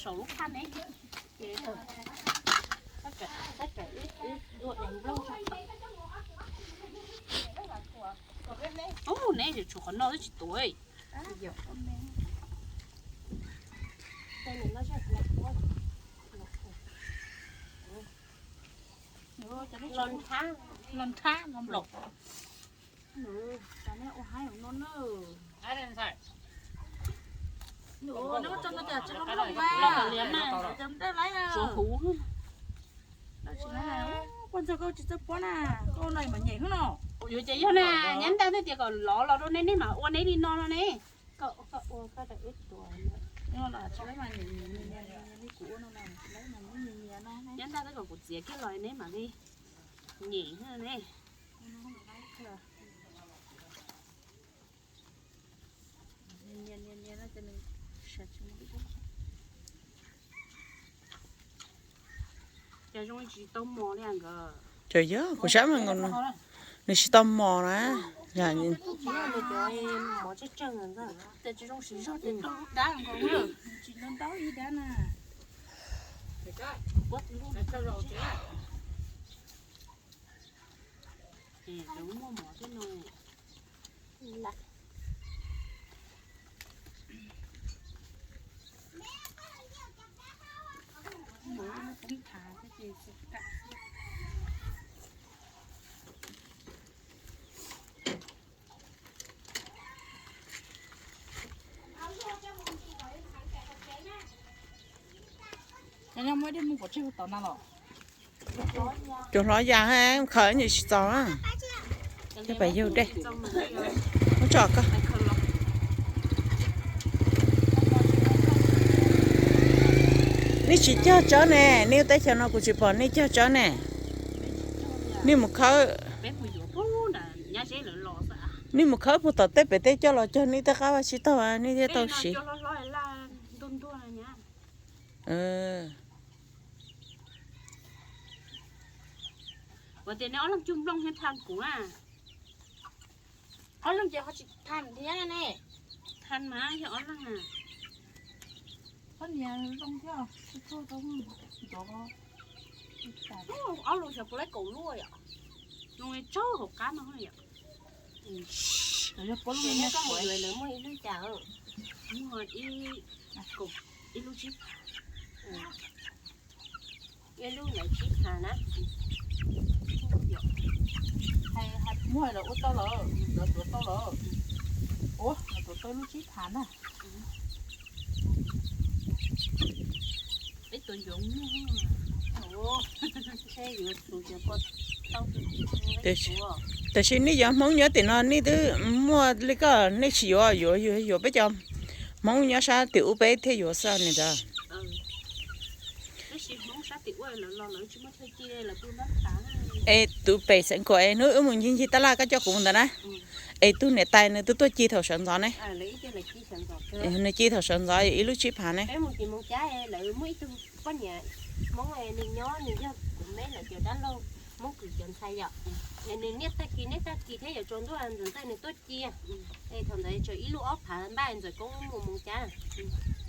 Saum lub phaj ne, ces tab tom ib dua daim nplooj. Ub, neb tshuav qhov no twb tsis tuav. Los nthab, los nthab, los nplaum. Tsuav huv. Yuav ces yog na, nyab ntag thiaj tias kom lov los rau neb, neb mam ua neb li no no ne. Nyab ntag thiaj kom kuv txiav kiag los neb mam li nyem ne. Cas zoo tsis tau mos li nkawd. Ces yog kuv saib mas nws tsis tau mos na. Mos tsawg tsawg ntag. Tes tsis zoo siv zog tes tau lub dab nkaus na. Tsis ntau ntau ib dab na. Muaj mov thiab no. Cov hlob ya khaws nim tsis txaus. Pais yug dej, muab tso koj. Nej tsis cog tsawb ne, nej teb chaws no kuv tsis pom nej cog tsawb ne. Nej mus khawb, nej mus khawb puag tom tej pem tej coj los cog nej tej qab vaj tsib taug nej thiaj tau siv. Ua tias neb ob leeg cug nplooj thiab tham kuv na. Ob leeg ces ho tsis tham thiab ne. Tham mas yog ob leeg. Ob niag zoo thiab, tsis txog tau nrov. Ob lub xyov puas laib kaum lub yom. Zoo li tsaug hauv qab no yom. Lawv muaj ib lub cas, muaj ib, ib lub tsib, ib lub ntawd tsib phav na. Muaj lawv ua tau lawm, lawv tuav tau lawm. Ua, lawv tuav tau lub tsib phav na. Peb tuav ncuav muag. Tab sis nej cov Hmoob nyob tim no nej twb muaj li ko, nej tsis yuav, yuav yuav peb cov Hmoob nyob sab tim ub peb thiaj yuav xwb ne ntag. Es tus pem xeev Kuam es hnub wb mus ncig ncig tab laj koj coj kuv mus ntawd na. Es tus niam tais nws twb tuaj ci thaum sawv ntxov ne. Nws ci thaum sawv ntxov ib lub tsib phav ne. Poj niam Hmoob nws nyob nws yog kuv me lawv cov dab laug Hmoob Kws cov ntxhais yom. Es nws niaj tag kis niaj tag kis thiab yuav tsaus ntuj ntxawm ntxaij nws tuaj cia. Es thaum ntawd tseem ib lub ob phav npaj ntxawm koob mus Moos Cab,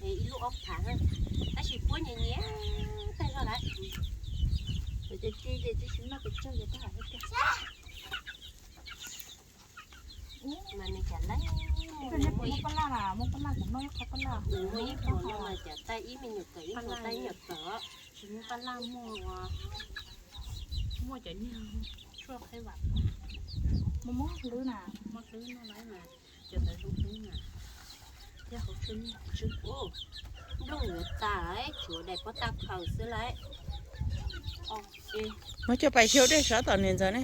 es ib lub ob phav, tab sis puab nyias nyias tag zog lawm. Ces ci ces tsis noj pes tsawg ces tab hais tias mas nws cas lawm. Muaj paj laj, muaj paj laj, kuv noj ib qho paj laj. Muaj ib hmos no mas cas tag ib me nyuam kawm ib hmos tag ib nyuam kawm. Tsis muaj paj laj, muaj, muaj cov niag tshuaj qhaib vam. Muaj muab hlwb na, muab hlwb no lawm mas cov ntawd zoo hlwb na. Thiab hauv tshuaj niag tsw, nplooj yuav tag lawm, tshuav daim pob tag khaws xwb lawm. Muab coj pais xyuas dej sab tom niam ntxawm ne.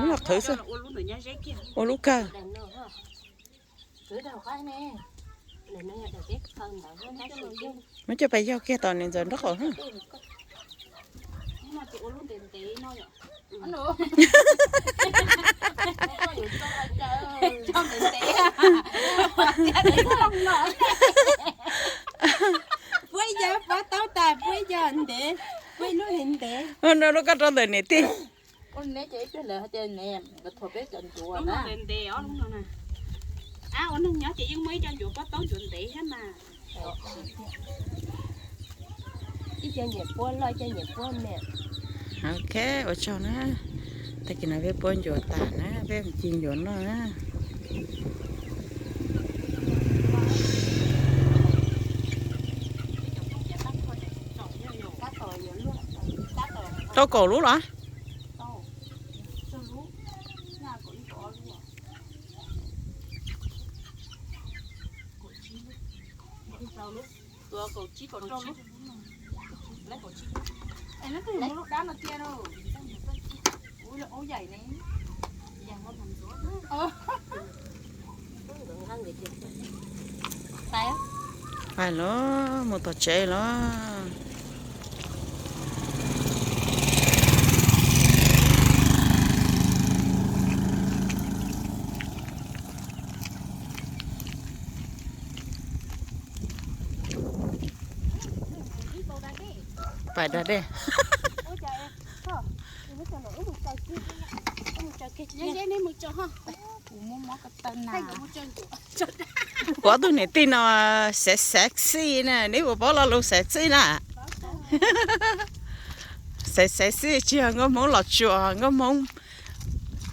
Muab los qhwv xwb. Ua lub kawg. Muab coj pais yog kiag tom niam ntxawm nraub qaum. Puab ib co pob taub tas, puab ib co ntev, puab ib lub ntev ntev. No lub koj rau ntawm niam tij. Ua neb ces ib pliag lawv hais tias neb thuam peb cov ncuav na. Ua neeg nyob ces yeej muaj ib co ncuav pob taub ncuav ntev thiab mas. Coj niam puab loj, coj niam puab me. Ok, ua tsaug na. Tag kis no peb puab ncuav tas na, peb mus ci ncuav noj na. Tau kaum lub los? Pais los mus tom tsev los. Pais da dej. Kuv ob tug niam tij no sexy na, neb puas paub lo lus sexy na? Sexy tsis yog nkauj Hmoob Los Tsuas, nkauj Hmoob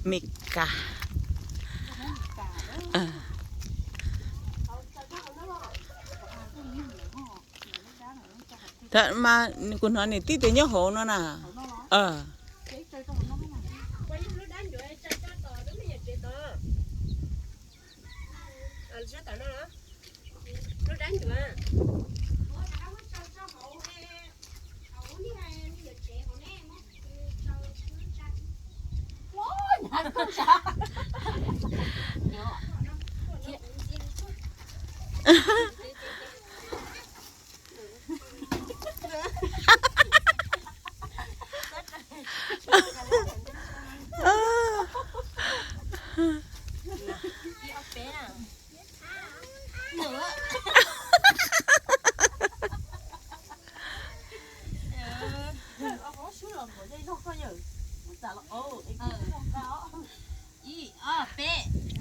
Mes Kas. Mas kuv hnov niam tij tias nyob hauv no na.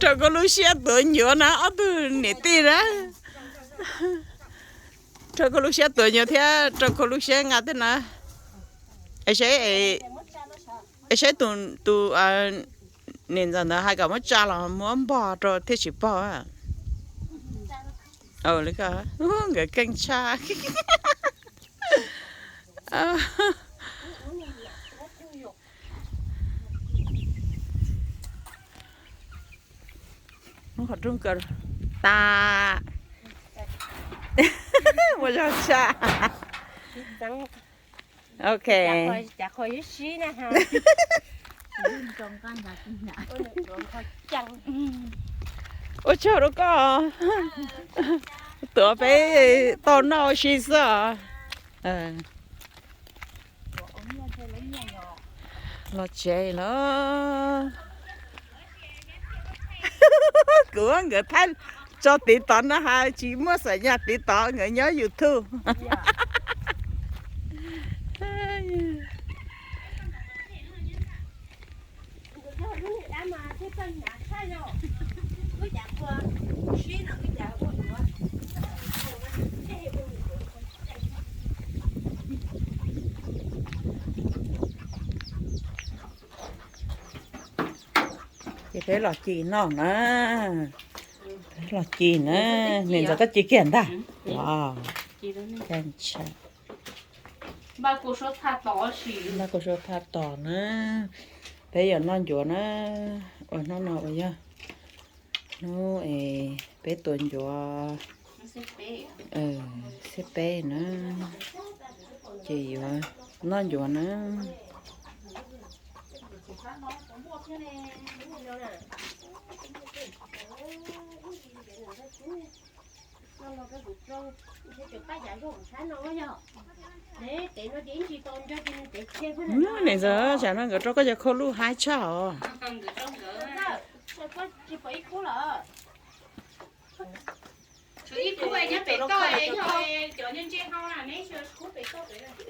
Rau koj lub siab tuav ncuav na ob tug niam tij na. Rau koj lub siab tuav ncuav thiab rau koj lub siab nqa tej na. Es saib tus, tus niam ntxawm ntawd hais kom muab tsa los muab npog rau thiaj tsis pog. Nkawd keej tshaj. Qhov rooj kaw tas. Ua zog tshaj. Ok. Ua tsaug rau koj. Tuav peb tau noj ua si xwb os. Los tsev los. Kuv nkawd thaij tso TikTok no has tsis muaj xam nyas TikTok, nkawd nyob YouTube. Ces peb los ci noj na. Peb los ci na. Niam ntxawm koj ci kiag ntag. Npaj kuv suab thaj tos na. Peb yuav noj ncuav na. Ua hnub no ua yog hnub peb tua ncuav xiab peb na. Ces yuav noj ncuav na. Niam ntxawm, tsam no nkawd rau koj cov khau luj haib tshaj os.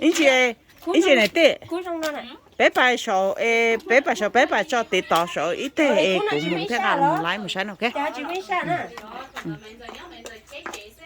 Ib ntsis, ib ntsis niam tij, peb pais saum, peb pais saum peb pais tso TikTok saum ib teg es kuv mus thiab nqa mus laiv mus saib no.